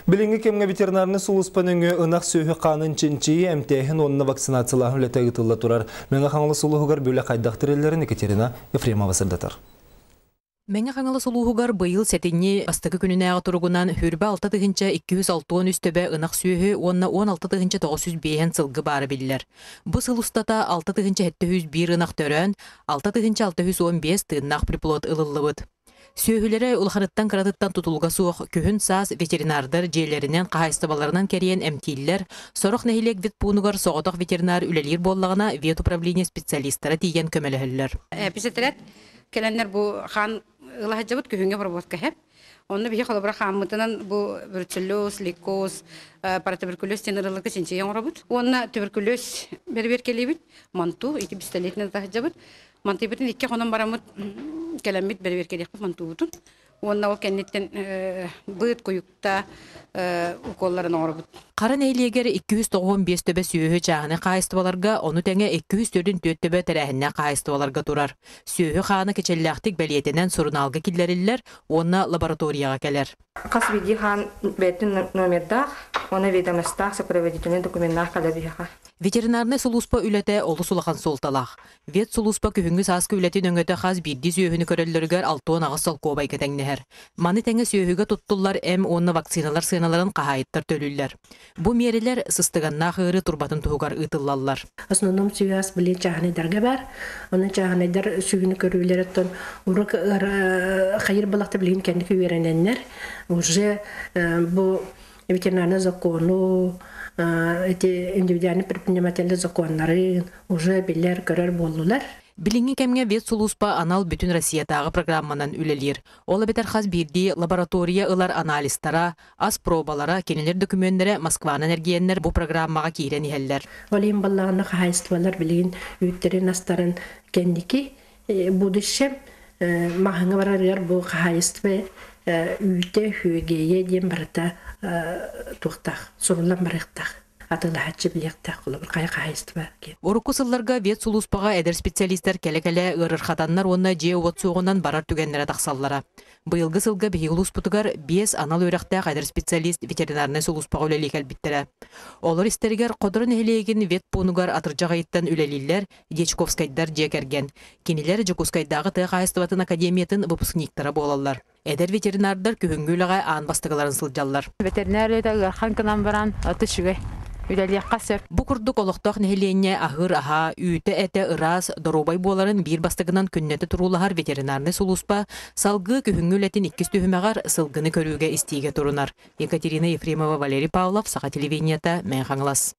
Билиҥҥи кэмҥэ ветеринарнай сулууспа нөҥүө ынах сүөһү хаанын чинчийии, эмтээһин уонна вакцинациялааһын үлэтэ ыытылла турар. Мэҥэ Хаҥалас улууһугар бүлэ хайдах тэриллэрин Екатерина Ефремова сырдатар. Мэҥэ Хаҥалас улууһугар быйыл сэтинньи бастакы күнүнээҕи туругунан 26 263 төбө ынах сүөһү уонна 16 905 сылгы баара биллэр. Бу сыл устата 6701 ынах төрөөн, 6615 тыыннаах приплод ылыллыбыт. Сүөһүлэрэ улаханыттан кыратыттан тутулуга суох күһүн-саас ветеринардар дьиэлэринэн, хаһаайыстыбаларынан кэрийэн эмтииллэр, сорох нэһилиэк ветпуунугар соҕотох ветеринар үлэлиир буоллаҕына, ветуправление специалистара тиийэн көмөлөһөллөр. Эписэтэрээт кэлэннэр бу хаан ылаһдьабыт күһүҥҥэ обработка иһэ. Онно биһи холобура хааммытынан бу бруцеллез, лейкоз, паратуберкулез диэн ырылыгы чинчийэн оҥоробут. Уонна туберкулез бэрэбиэркэлиибит, манту ити пистолетинэн таһдьабыт. Мантыйбытын икки хонон бараммыт кэлэммит бэрэбиэркэлиэхпит мантуубутун. Уонна ол кэнниттэн быт, куйукта уколларын оҥоробут. Хара нэһилиэгэр 295 төбө сүөһү чааһынай хаһаайыстыбаларга, ону тэҥэ 244 төбө тэрээһиннээх хаһаайыстыбаларга турар. Сүөһү хаана кичэллээхтик бэлиэтэнэн сурунаалга киллэриллэр уонна лабораторияҕа кэлэр. Хас биирдии хаан бэйэтин номердаах, уонна ведомостаах, сопроводительный докуменнаах кэлэр биһиэхэ. Ветеринарнай сулууспа үлэтэ олус улахан суолталаах. Ветсулууспа күһүҥҥү-сааскы үлэтин өҥөтө хас биирдии сүөһүнү көрөллөрүгэр 68 солкуобайга тэҥнэһэр. Маны тэҥэ сүөһүгэ туттуллар эм уонна вакциналар сыаналарын хаһаайыттар төлүүллэр. Бу миэрэлэр сыстыганнаах ыарыы турбатын туһугар ыытыллаллар. В основном сүөһү билин чааһынайдарга бар. Онон чааһынайдар сүөһүнү көрүүлэриттэн урук хайыр балакта билин кэнники үөрэнэннэр уже бу ветеринарный закону эти индивидуальный предпринимательный законнарын уже билэр көрөр буоллулар. Билиҥҥи кэмҥэ ветсулууспа анал бүтүн Россиятааҕы программанан үлэлиир. Ол эбэтэр хас биирдии лаборатория ылар анализтара, ас пробалара, кинилэр дөкүмүөннэрэ Москванан эргийэннэр бу программаҕа киирэн иһэллэр. Ол иһин баллаҕына хаһаайыстыбалар билигин үүттэрин астарын кэнники будущем маһыҥа барарыгар бу хаһаайыстыба үүтэ үөгэйэ диэн барыта туохтаах суруллан барыахтаах атыылаһааччы билиэхтээх холобур хайа хаһаайыстыба. Урукку сылларга ветсулууспаҕа эдэр специалистар кэлэ-кэлэ ыарырхатаннар уонна дьиэ-уот суоҕунан барар түгэннэрэ тахсаллара. Быйылгы сылга биһиги улууспутугар биэс анал үөрэхтээх эдэр специалист ветеринарнай сулууспаҕа үлэлии кэлбиттэрэ. Олор истэригэр Ходоро нэһилиэгин ветпуунугар атырдьах ыйыттан үлэлииллэр Дьячковскайдар дьиэ кэргэн. Кинилэр Дьокуускайдааҕы тыа хаһаайыстыбатын академиятын выпускниктара буолаллар. Эдэр ветеринардар күһүҥҥү үлэҕэ аан бастакыларын сылдьаллар. Ветеринар үлэтэ ыарахан гынан баран, аты үчүгэй. Үлэлиэххэ сөп. Бу курдук олохтоох нэһилиэнньэ аһыыр аһа, үүтэ-этэ ыраас, доруобай буоларын биир бастакынан күннэтэ туруулаһар ветеринарнай сулууспа салгыы күһүҥҥү үлэтин иккис түһүмэҕэр сылгыны көрүүгэ-истиигэ турунар. Екатерина Ефремова, Валерий Павлов, Саха телевидениета, Мэҥэ Хаҥалас.